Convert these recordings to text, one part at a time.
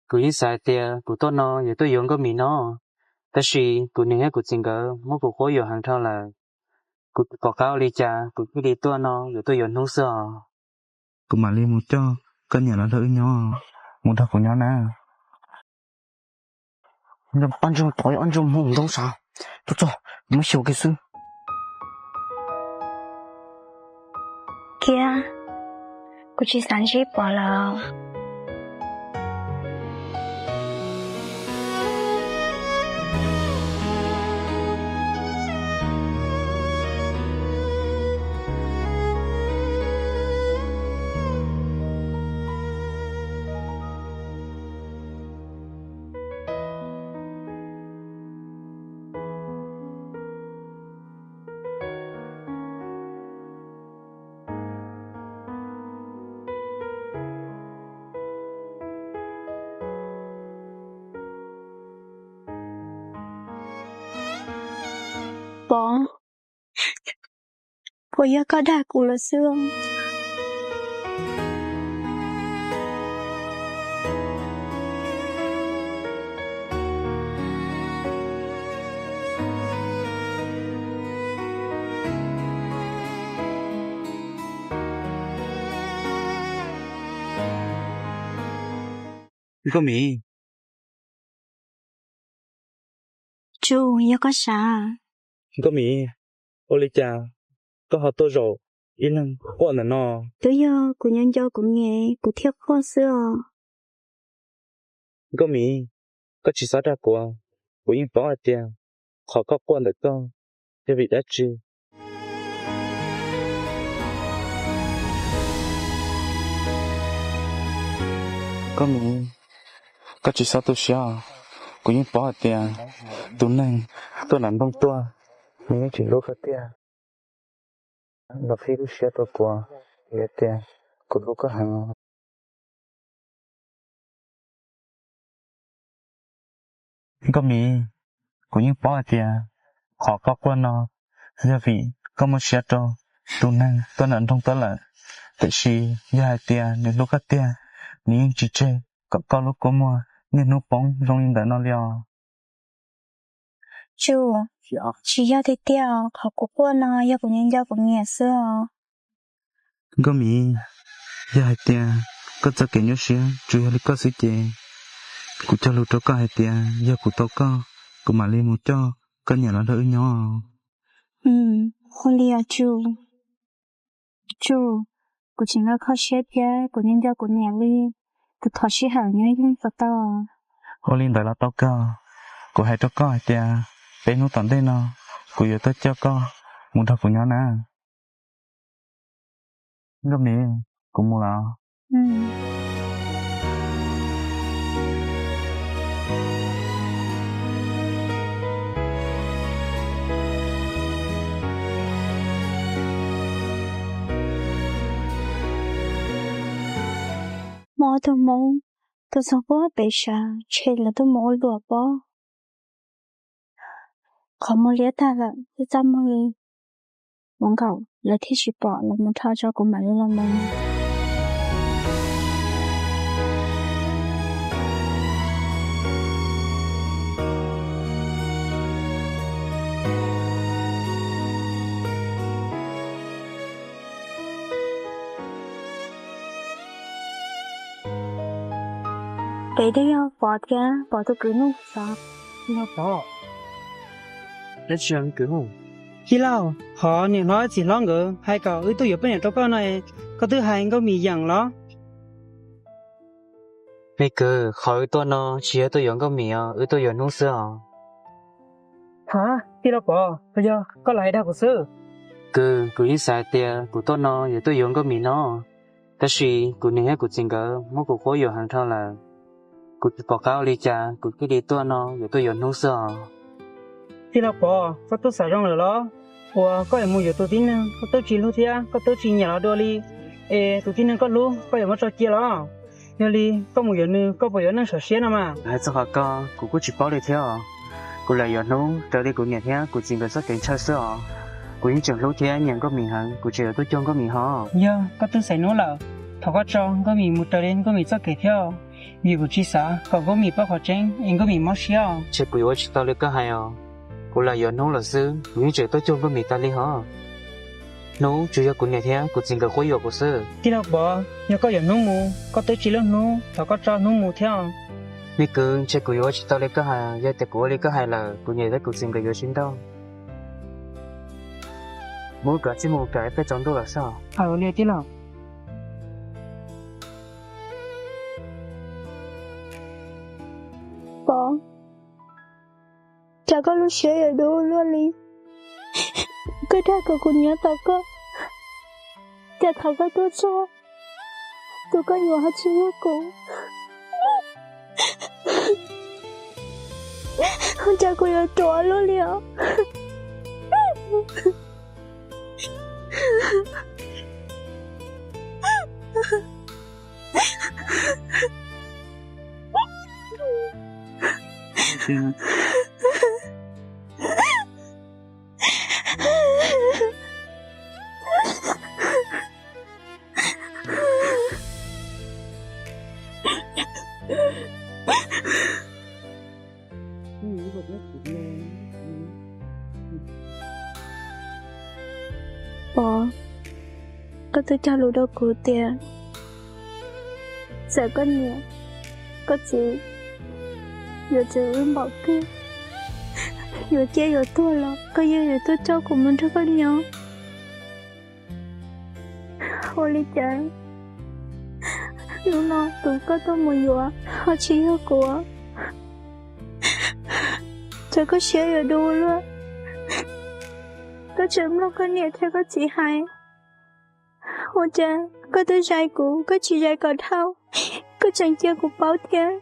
kuv yeej xav hais tias kuv tuaj no yuav tuaj yuav Nkauj Mim no, tab sis kuv niam thiab kuv txiv nkawd muab kuv quab yuam heev dhau lawm. Kuv tsis pom qab ua li cas, kuv thiaj li tuaj no yuav tuaj yuav Hnub xwb os. Kuv mam li mus coj koj niam los nrog wb nyob, mus nrog kuv nyob na. Ob ntsuj plig ntoo sav, tuaj txog, muab xyuas kiag xwb. Kiag, kuv tsis xav ntsib Pov lawm. Pov, puas yog koj dag kuv lawm xwb? Nkauj Mim. Tsuj, yog koj sav? Nkauj Mim, ua li cas koj ho tuaj zaum ib leeg quaj ntawm no? Twb yog kuv nco nco kuv niam kuv thiaj quaj xwb os. Nkauj Mim, koj tsis txhob dag kuv, kuv yeej paub hais tias qhov koj quaj ntawm koj yog vim dab tsi. Nkauj Mim, koj tsis txhob tu siab os, kuv yeej paub hais tias tus neeg tuaj nram nroog tuaj, nws yeej tsis hlub koj tiag. Los qhib lub siab rau kuv, vim tias kuv hlub koj heev. Nkauj Mim, kuv yeej paub hais tias qhov koj quaj no yog vim koj muaj siab rau tus neeg tuaj nram nroog tuaj lawm, tiam sis yog hais tias nws hlub koj tiag, nws yeej tsis tseg kom koj lub kua muag niaj hnub poob zoo li ntawd no li os. Tsuj, tsis yog tiag tiag, qhov kuv quaj no yog kuv nco nco kuv niam xwb os. Nkauj Mim, yog hais tias koj txoj kev nyuaj siab tsuas yog li koj xwb ces kuv cog lus rau koj hais tias yog kuv tau koj, kuv mam li mus coj koj niam los nrog wb nyob. Ua li os Tsuj. Tsuj, kuv tseem nco kho siab thiab kuv nco nco kuv niam li, kuv thov sij hawm nyob ib leeg puas tau? Ua li ntawd los tau kawg. Kuv hais rau koj hais tias peb hnub tom ntej no kuv yuav tuaj coj koj mus nrog kuv nyob na. Nkauj Mim, kuv mus lawm. Muaj ob tug Hmoob tuaj txog puag pem sab, ntshe lawv tuaj mus ua luam pob. Qhov muag liab tag lawm, twb txaj muag li. Mus nkaum lawv thiaj tsis pom, lawv mus rho tso kuv mam li los mus. Pem twb yog Pov thiab Pov tus kwv Nuj xwb. Tij laug, qhov niam hlob txiv hlob nkawd hais kom wb tuaj yuav poj niam rau koj no, koj twb hais Nkauj Mim yeem los? Me kwv, qhov wb tuaj no tsis yog tuaj yuav Nkauj Mim os, wb tuaj yuav Hnub xwb os. Ha, tij laug Pov, puas yog koj los hais dag kuv xwb? Kwv, kuv yeej xav hais tias kuv tuaj no yuav tuaj yuav Nkauj Mim no, tab sis kuv niam thiab kuv txiv nkawd muab kuv quab yuam heev dhau lawm. Kuv tsis pom qab ua li cas, kuv thiaj li tuaj no yuav tuaj yuav Hnub xwb os. Tij laug Pov, koj twb xav zoo lawm los? Uas koj yuav mus yuav tus tib neeg koj twb tsis hlub thiab koj twb tsis nyiam los dua li, es tus tib neeg koj hlub koj yuav muab tso cia los? Yog li koj mus yuav nws koj puas yuav neej sam siab no mas? Hais txog qhov ko kuv kuj tsis paub li thiab os. Kuv lam yuav Hnub raws li kuv niam thiab kuv txiv nkawd txoj kev ntshaw xwb os. Kuv yeej tseem hlub thiab nyiam Nkauj Mim heev, kuv tseem yuav tuaj cuag Nkauj Mim hos. Yog koj twb xaiv Hnub lawm, thov koj tso Nkauj Mim mus raws li Nkauj Mim txoj kev thiab. Vim kuv tsis xav kom Nkauj Mim paub qhov tseeb es Nkauj Mim mob siab os. Ntshe kuv yuav ua tsis tau li koj hais os. Kuv lam yuav Hnub los xwb, kuv yeej tseem tuaj cuag Nkauj Mim tas li hos. Hnub tsuas yog kuv niam thiab kuv txiv nkawd quab yuam kuv xwb. Tij laug Pov, yog koj yuav Hnub mus, koj twb tsis lub Hnub, thov koj tso Hnub mus thiab os. Me kwv, ntshe kuv yuav ua tsis tau li koj hais, yog tias kuv ua li koj hais lawm, kuv niam thiab kuv txiv nkawd yuav tsis nrauj. Muab kav tsij mus, kav peb tsaus ntuj lawm xwb. Aws li tij laug. Pov, cas koj lub siab yuav dub luaj li? Koj dag kom kuv nyob tos koj, cas thaum koj tuaj txog, tus koj yuav ho tsis yog kuv. Cas kuv yuav ruam luaj li os. Pov, koj twb cog lus rau kuv tias txawm koj niam koj txiv yuav tseem wb npaum twg, yuav ciaj yuav tuag los koj yeej yuav tuaj coj kuv mus nrog koj nyob. Ua li cas hnub no tus koj tuaj mus yuav ho tsis yog kuv? Cas koj siab yuav dub luaj? Koj tseem mloog koj niam thiab koj txiv hais. Ua cas koj twb zais kuv koj tsis zais kom dhau, koj tseem cia kuv paub thiab.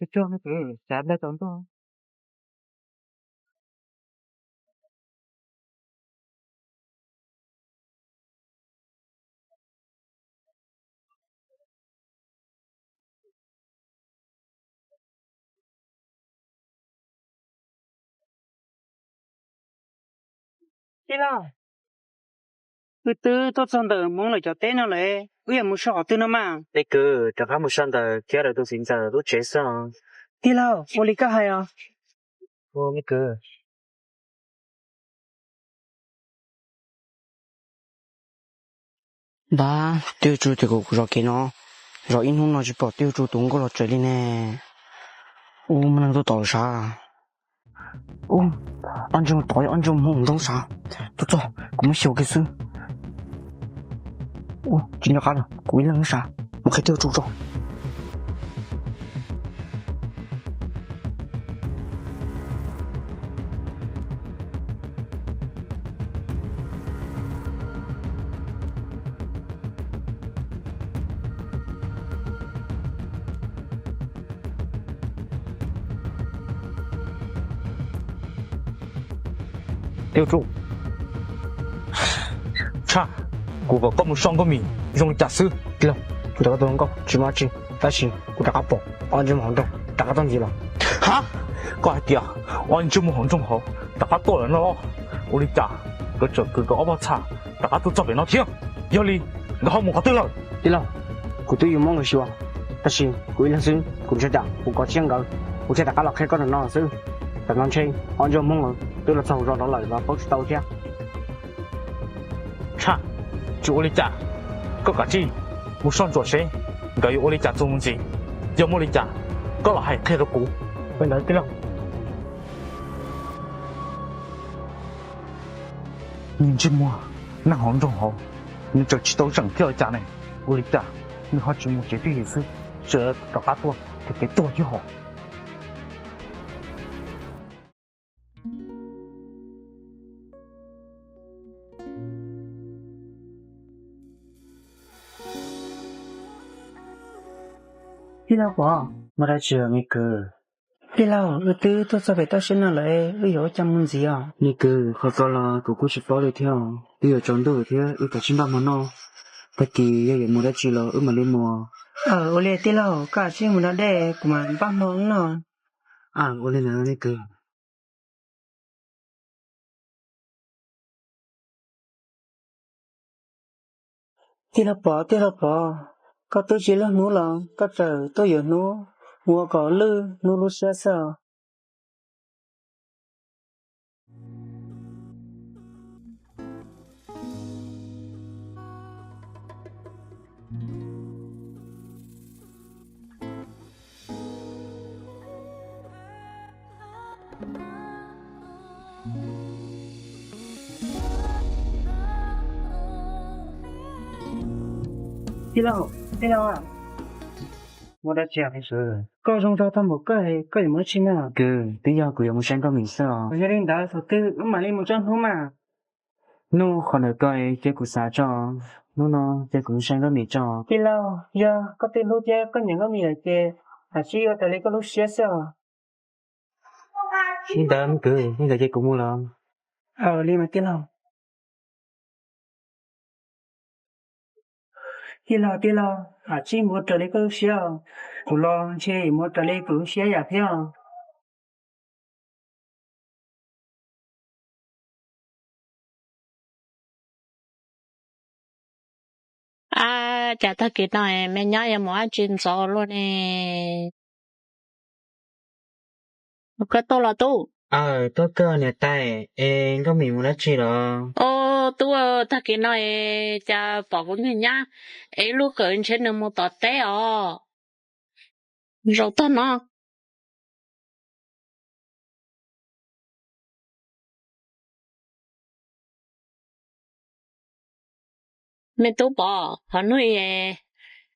Tsuag tsuag me kwv, xav npaj tau ntuj. Tij laug, wb twb tuaj txog ntawm Hmoob lawv cov teb no lawm, wb yuav mus so qhov twg no mas? Me kwv, rov qab mus so ntawm kiab lawv tus txiv ntxawm lub tsev xwb os. Tij laug, ua li koj hais os. Ua me kwv. Npab, twb yuav tsum tias kuv zov kev no, zov ib hnub no tsis pom twb yuav tsum tus nkauj los tsev li ne. Ub, muaj neeg tuaj tod lawm sav. Ub, ob ntsej muag tod, ob ntsej muag Hmoob ntoo sav. Tuaj txog kuv muab xyuas kiag xwb. Ub, tsis nco qab lawm, kuv ib leeg sav, mus qhia twb yuav tsum tso. Tij laug, tshaj, kuv kom koj mus soj Nkauj Mim zoo li cas xwb. Tij laug, kuv rov qab tua nkauj tsis muaj dab tsi, tab sis kuv rov qab pom ob ntsej muag hauv nroog rov qab tuaj ntxiv los. Ha, koj hais tias ob ntsej muag hauv nroog hauv rov qab tuaj lawm no los? Ua li cas nkawd tseem kwv nkawd ob pog txha rov qab tuaj txog pem no thiab? Yog li nkawd ho mus qhov twg lawm? Tij laug, kuv twb yuav muab nkawd xyuas, tab sis kuv ib leeg xwb, kuv ntshai tsam kuv kov siab nkawd, kuv thiaj rov qab los qhia koj ntawm no xwb. Tam no ntshe ob ntsej muag Hmoob twb los txog hauv zos no lawm los paub tsis tau thiab. Tshaj, tsis ua li cas, koj kav tsij mus soj ntsuam seb nkawd yuav ua li cas txuas mus ntxiv. Yog muaj li cas koj los hais qhia rau kuv. Ua li ntawd tij laug. Ntsej muag neeg hauv nroog hauv, nws tseem tsis tau zeem thiab los cas ne? Ua li cas nws ho tsis mus tsev twj ywm xwb, tseem rov qab tuaj, ces kev tuag thiab hos. Tij laug Pov, muaj dab tsi me kwv? Tij laug, wb twb tuaj txog pem toj siab no lawm, wb yuav ua cas mus ntxiv os? Me kwv, qhov ko los kuv kuj tsis paub li thiab, twb yuav tsaus ntuj thiab wb kav tsij npaj hmo noj, tag kis yog yuav mus dab tsi los wb mam li mus. Aws, ua li tij laug, koj kav tsij mus da dej, kuv mam npaj hmo noj. Aws, ua li ntawd me kwv. Tij laug Pov, tij laug Pov, koj twb tsis lub hnub los koj tseem tuaj yuav hnub, ua kom lwj hnub lub siab xwb os. Tij laug, tij laug, muaj dab tsi? Koj zoo nraug tag npaum koj, koj yuav mus dab tsi na? Kwv, twb yog kuv yuav mus saib Nkauj Mim xwb os. Yog li ntawd thaum twg wb mam li mus tso hnub mas. Hnub qhov ntawd koj cia kuv xav tso, hnub no cia kuv mus saib Nkauj Mim tso. Tij laug, yog koj twb hlub thiab koj nyiam Nkauj Mim lawm ces kav tsij ua raws li koj lub siab xwb os. Li ntawd me kwv, li ntawd ces kuv mus lawm. Aws, li mas tij laug. Tij laug, tij laug, kav tsij mus ua raws li koj lub siab os. Kuv los ntshe yuav mus ua raws li kuv lub siab yam thiab os. Ab, cas tag kis no me nyab yuav mus dab tsi ntxov luaj ne? Koj tuaj los tub? Aws, tuaj kawg niam tais, es Nkauj Mim mus dab tsi los? Os tub, tag kis no es cas pom kuv niag nyab es ib lub kawm ntshe nws mus tom teb os. Zaum tag no. Me tub Pov, qhov hnub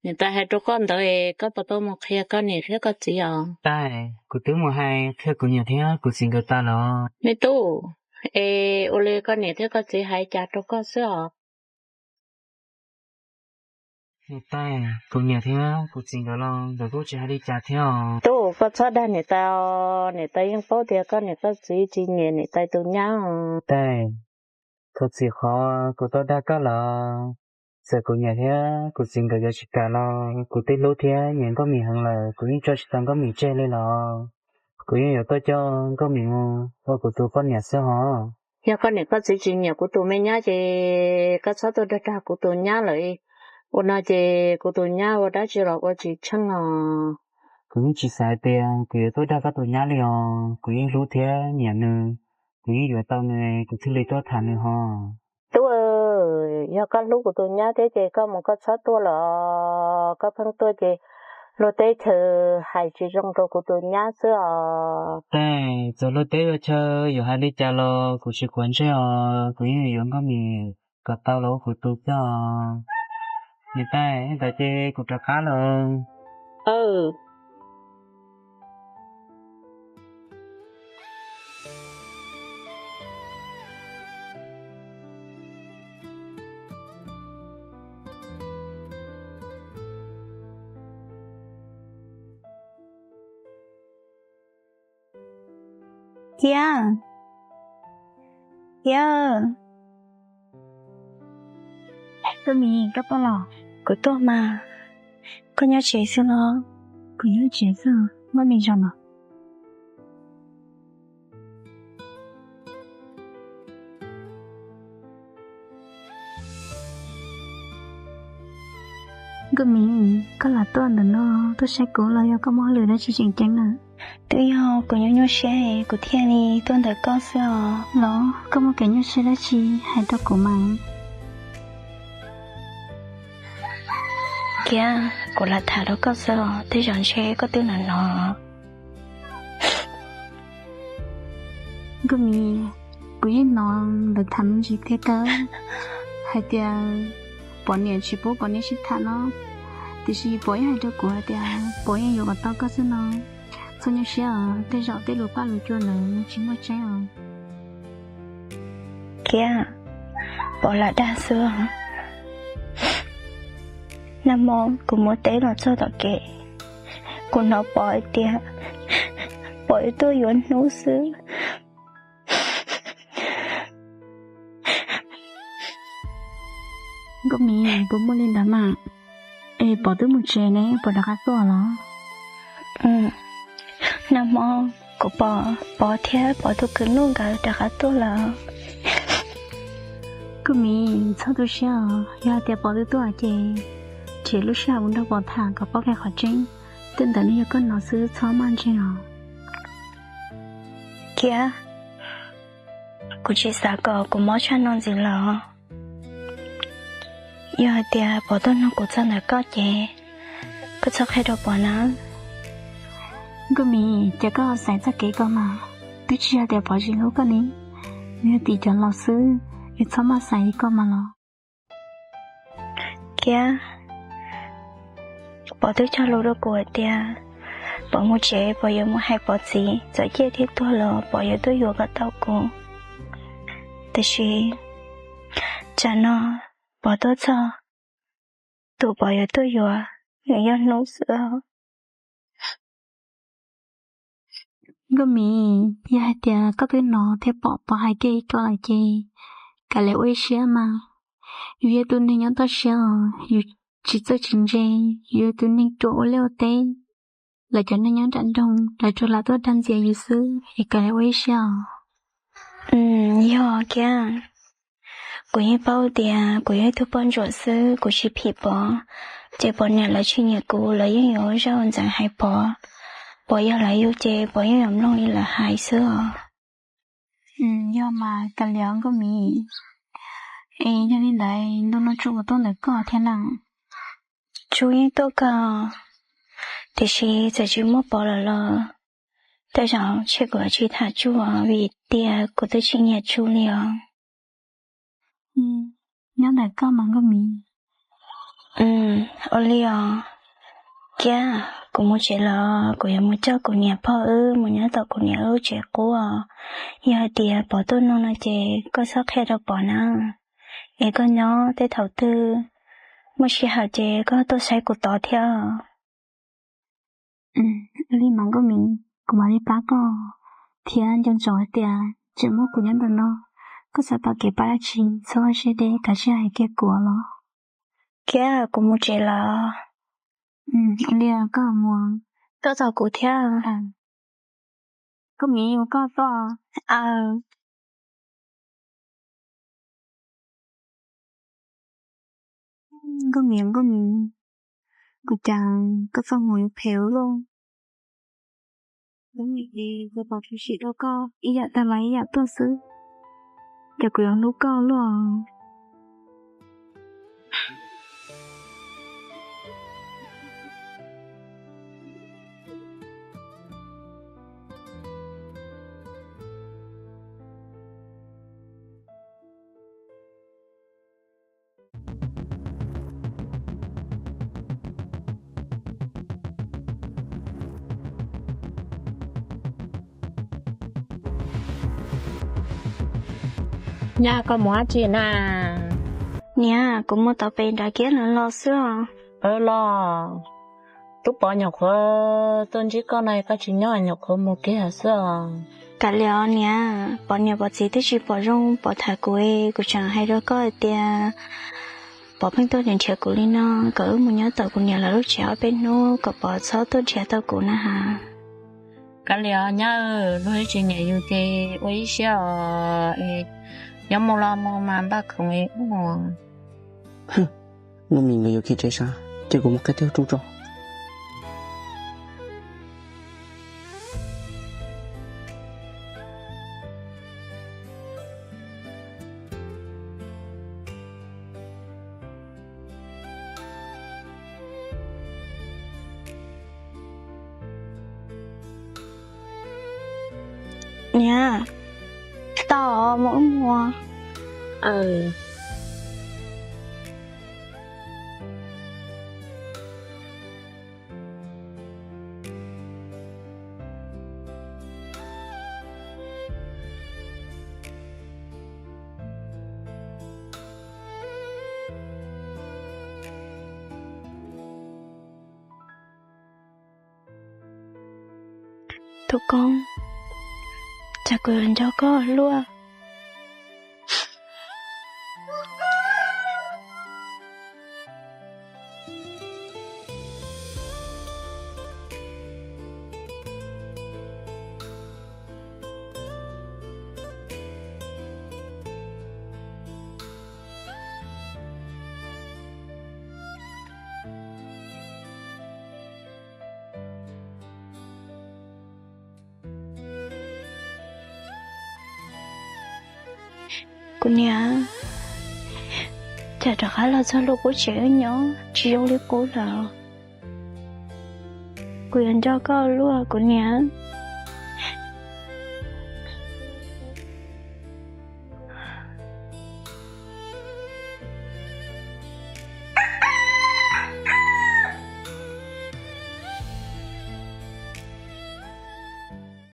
niam tais hais rau koj ntawd, koj puas tau mus qhia koj niam thiab koj txiv os? Tais, kuv twb mus hais qhia kuv niam thiab kuv txiv nkawd tas lawm. Me tub, es ua li koj niam thiab koj txiv hais cas rau koj xwb os? Niam tais, kuv niam thiab kuv txiv nkawd los nkawd kuj tsis hais li cas thiab os. Tub, koj txhob dag niam tais os, niam tais yeej paub tias koj niam koj txiv tsis nyiam niam tais tus nyab os. Tais, txhob txim qhov kuv tau dag koj lawm. Txawm kuv niam thiab kuv txiv nkawd yuav tsis kam los kuv twb hlub thiab nyiam Nkauj Mim heev lawm, kuv yeej tso tsis tau Nkauj Mim tseg li los. Kuv yeej yuav tuaj coj Nkauj Mim mus ua kuv tus poj niam xwb hos. Yog koj niam koj txiv tsis nyiam kuv tus me nyab ces koj txhob tuaj dag dag kuv tus nyab lawm. Ua no ces kuv tus nyab ua dab tsi los ua tsis tsheej os. Kuv yeej tsis xav tias kuv yuav tuaj dag koj tus nyab li os, kuv yeej hlub thiab nyiam nws, kuv yeej yuav tau nws kuv thiaj li tuaj tham nws hos. Tub, yog koj hlub kuv tus nyab thiab ces koj mus koj txhob tuaj lawm, koj pheej tuaj ces luag teb chaws hais tsis zoo rau kuv tus nyab xwb os. Tais, txawm luag teb luag chaw yuav hais li cas los kuv tsis quav ntsej os, kuv yeej yuav Nkauj Mim kom tau los ua kuv tus thiab os. Niam tais, ntawd ces kuv rov qab lawm. Kiab, Kiab. Nkauj Mim, koj tuaj los? Kuv tuaj mas. Koj nyob tsev xwb los? Kuv nyob tsev xwb, Nkauj Mim zaum los? Nkauj Mim, koj lam tuaj ntawm no tuaj saib kuv los yog koj muaj hauj lwm dab tsi tseem ceeb na? Twb yog kuv nyuaj nyuaj siab kuv thiaj li tuaj ntawm koj xwb os. Los koj muaj kev nyuaj siab dab tsi hais rau kuv mas. Kiab, kuv lam tham rau koj xwb os, tej zaum ntshe koj twb hnov hnov. Nkauj Mim, kuv yeej hnov lawv tham me ntsis thiab kawg hais tias Pov niam tsis pub Pov niam sib tham no, tiam sis Pov yeej hais rau kuv hais tias Pov yeej yuav kom tau koj xwb no. Txhob nyuaj siab os, tej zaum tej lus paj lus cua ntawd tsis muaj tseeb os. Kiab, Pov lam dag xwb. Nag hmo kuv mus teb los txog tom kev, Kuv hnov Pov hais tias Pov yuav tuaj yuav hnub xwb. Nkauj Mim, puas muaj li ntawd mas? Es Pov twb mus tsev ne, puas rov qab tuaj los? Nag hmo kuv pom Pov thiab Pov tus kwv Nuj nkawd rov qab tuaj lawm. Nkauj Mim, txhob tu siab os, yog hais tias Pov twb tuaj ces nrhiav lub sij hawm mus nrog Pov tham kom paub kiag qhov tseeb, tej ntawd nws yog koj hnov xwb, txhob maj ntseeg os. Kiab, kuv tsis xav kom kuv mob tshaj no ntxiv los. Yog hais tias Pov tuaj nug kuv txog ntawm koj ces koj txhob qhia rau Pov na. Nkauj Mim, ces koj xaiv txoj kev koj mas, twb tsis yog tias Pov tsis hlub koj ne, nws yog tim cov laus xwb, es txhob maj xaiv li koj mas los. Kiab, Pov twb cog lus rau kuv hais tias Pov mus tsev Pov yuav mus hais Pov txiv, txawm ciaj thiab tuag los Pov yuav tuaj yuav kom tau kuv. Tiam sis tsam no Pov tuaj txog, tus Pov yuav tuaj yuav, nws yog hnub xwb os. Nkauj Mim, yog hais tias koj twb hnov thiab pom Pov hais kiag li koj lawm ces kav liam ua ib siab mas. Yus yog tus neeg nyob toj siab os, yus tsis txawj tsis ntse, yus yog tus neeg ruam ua liaj ua teb, lawv cov neeg nyob nram nroog lawv tsuas lam tuaj dag ntxias yus xwb, es kav liam ua ib siab os. Yog Kiab, kuv yeej paub tias kuv yog ib tug poj ntsuam xwb, kuv tsis phim Pov, ces Pov niam lawv tsis nyiam kuv, lawv yeej yuav ua zaj ua ntxeev hais Pov. Pov yog lawv yug ces Pov yeej yuav mloog li lawv hais xwb os. Yog mas, kav liam Nkauj Mim. Es yog li ntawd ntu no Tsu puas tuaj ntawm koj thiab na? Tsu yeej tuaj kawg, tiam sis txawm tsis muaj Pov lawm los tej zaum ntshe kuv yuav tsis tham Tsu os, vim tias kuv twb tsis nyiam Tsu li os. Nyob ntawm koj mas Nkauj Mim. Ua li os. Kiab, kuv mus tsev los, kuv yuav mus coj kuv niam pog wb mus nyob tom kuv niam lub tsev qub os. Yog hais tias Pov tuaj nug no ces koj txhob qhia rau Pov na, es koj nyob tej thaum twg muaj sij hawm ces koj tuaj saib kuv tod thiab. Ua li mas Nkauj Mim, kuv mam li pab koj, thiab nco ntsoov hais tias tseem muaj kuv nyob ntawm no, koj xav tau kev pab dab tsi txhob ua siab deb, kav tsij hais kiag kuv los. Kiab, kuv mus tsev lawm. Ua li koj mus, koj tos kuv thiab. Nkauj Mim, ua koj tuaj. Nkauj Mim, Nkauj Mim, kuv cas koj txoj hmoov yuav phem ua luaj. Lub me ces kuv pom tshwm sim rau koj ib yam tag los ib yam tuaj xwb, ces kuv yuav hlub koj luaj. Nyab, koj mus dab tsi na? Niam, kuv mus tom pem nram Kiab los xwb os. Los, tub Pov nyuam qhuav tuaj ntsib koj no koj tsis nyob, nyuam qhuav mus kiag xwb os. Kav liam niam, Pov niam Pov txiv twb tsis pom zoo Pov tham kuv, kuv tseem hais rau koj hais tias Pov pheej tuaj nrhiav kuv li no, kom wb mus nyob tom kuv niam lawv lub tsev ob peb hnub kom Pov txhob tuaj nrhiav tau kuv na has. Kav liam nyab, luag tsis nyiam yus ces ua ib siab os, nyob mus los mus mas npaj khoom mus. Nkauj Mim nkawd yuav khiav tsev sab, cia kuv mus qhia tib tug tso. Niam, tau mus wb mus. Tus koob, cas kuv yuav nco koj luaj. Kuv niam, cas rov qab los txog lub qub tsev wb nyob tsis zoo li qub lawm. Kuv yuav nco koj luaj kuv niam.